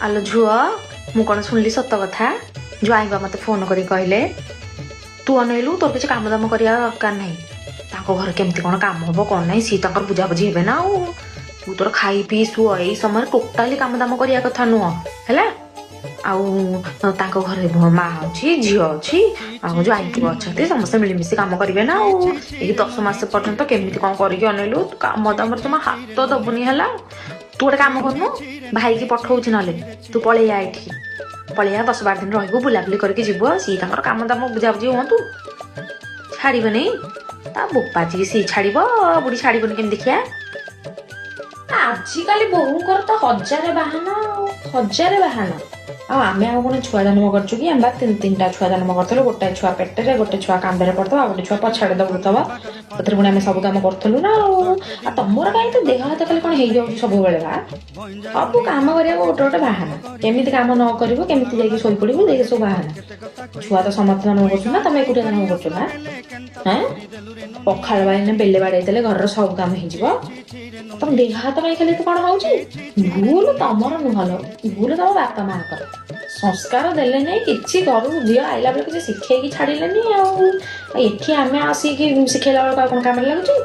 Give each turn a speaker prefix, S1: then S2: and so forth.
S1: ଆଲୋ ଝୁଅ, ମୁଁ କ'ଣ ଶୁଣିଲି ସତ କଥା? ଜ୍ୱାଇଁ ବା ମୋତେ ଫୋନ କରି କହିଲେ, ତୁ ଅନେଇଲୁ, ତୋର କିଛି କାମ ଦାମ କରିବା ଦରକାର ନାହିଁ। ତାଙ୍କ ଘରେ କେମିତି କ'ଣ କାମ ହବ କ'ଣ ନାହିଁ, ସିଏ ତାଙ୍କର ବୁଝାବୁଝି ହେବେ ନା। ଆଉ ତୁ ତୋର ଖାଇ ପିଇ ଶୁଅ। ଏଇ ସମୟରେ ଟୋଟାଲି କାମ ଦାମ କରିବା କଥା ନୁହଁ, ହେଲା? ଆଉ ତାଙ୍କ ଘରେ ମା ଅଛି, ଝିଅ ଅଛି, ଆଉ ଜ୍ୱାଇଁ ପୁଅ ଅଛନ୍ତି, ସମସ୍ତେ ମିଳିମିଶି କାମ କରିବେ ନା। ଆଉ ଏଇ 10 ମାସ ପର୍ଯ୍ୟନ୍ତ କେମିତି କ'ଣ କରିକି ଅନେଇଲୁ, ତୁ କାମ ଦାମରେ ଜମା ହାତ ଦବୁନି, ହେଲା? ତୁ ଗୋଟେ କାମ କରୁନୁ, ଭାଇକି ପଠଉଛି, ନହେଲେ ତୁ ପଳେଇ ଆ ଏଠିକି। ପଳେଇ ଆ, 10 12 ଦିନ ରହିବୁ, ବୁଲାବୁଲି କରିକି ଯିବୁ। ଆଉ ସିଏ ତାଙ୍କର କାମ ଦାମ ବୁଝାବୁଝି ହୁଅନ୍ତୁ। ଛାଡ଼ିବେନି ତା ବୋପା ଯିଏ ସିଏ ଛାଡ଼ିବ, ବୁଢ଼ୀ ଛାଡ଼ିବନି କେମିତି ଦେଖିଆ। ଆଜିକାଲି ବୋହୂଙ୍କର ତ ହଜାରେ ବାହାନା ଆଉ ହଜାରେ ବାହାନା। ଆଉ ଆମେ ଆଉ କଣ ଛୁଆ ଜନ୍ମ କରିଛୁ କି? ଆମେ ବା 3 3ଟା ଛୁଆ ଜନ୍ମ କରିଥିଲୁ। ଗୋଟାଏ ଛୁଆ ପେଟରେ, ଗୋଟେ ଛୁଆ କାନ୍ଧରେ ପଡୁଥିବ, ଆଉ ଗୋଟେ ଛୁଆ ପଛଆଡ଼େ ଦୌଡୁଥିବ। ସେଥିରେ ପୁଣି ଆମେ ସବୁ କାମ କରୁଥିଲୁ ନା। ଆଉ ତମର କାହିଁ ତ ଦେହ ହାତ ଖାଲି କଣ ହେଇଯାଉଛି ସବୁବେଳେ ବା? ସବୁ କାମ କରିବାକୁ ଗୋଟେ ଗୋଟେ ବାହାନା। କେମିତି କାମ ନ କରିବୁ, କେମିତି ଯାଇକି ଶୋଇପଡିବୁ, ଦେଇକି ସବୁ ବାହାନା। ଛୁଆ ତ ସମସ୍ତେ ଜନ୍ମ କରୁଛୁ ନା, ତମେ ଏକୁଟିଆ ଜନ୍ମ କରୁଛ ନା? ହେଁ, ପଖାଳ ବାଇନେ ବେଲେ ବାଡେଇ ଦେଲେ ଘରର ସବୁ କାମ ହେଇଯିବ। ତମ ଦେହ ହାତ ପାଇଁ ଖାଲି ଏତେ କଣ ହଉଛି? ଭୁଲ ତମର ନୁହଁ ଲୋ, ଭୁଲ ତମ ବାପା ମାଙ୍କର। ସଂସ୍କାର ଦେଲେ ନାହିଁ କିଛି, ଘରକୁ ଝିଅ ଆଇଲା ବେଳେ କିଛି ଶିଖେଇକି ଛାଡ଼ିଲେନି। ଆଉ ଏଠି ଆମେ ଆସିକି ଶିଖେଇଲା ବେଳକୁ ଆଉ କଣ କାମରେ ଲାଗୁଛି?